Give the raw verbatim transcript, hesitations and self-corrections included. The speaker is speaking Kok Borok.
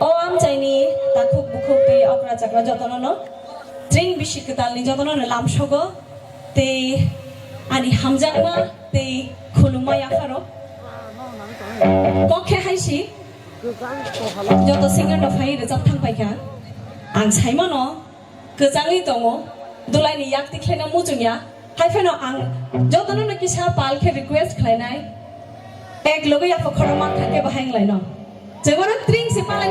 O amchaini takhuk bukhuk tei okra chakra jotono no, tring bisi kwtalni jotono no lamsogo tei ani hamjakma tei khulumma yapharo. Kok khe haisi joto singer no phai rwchap thang paikha. Ang saimano kwchangwi tongo, dulaini yak tikhlaina muchungya. Hai phano ang jotono no kisa pal khe request khlainai. Ek loge yapha khorokma thangkhe bahai wnglaino. Jeboro tring se pal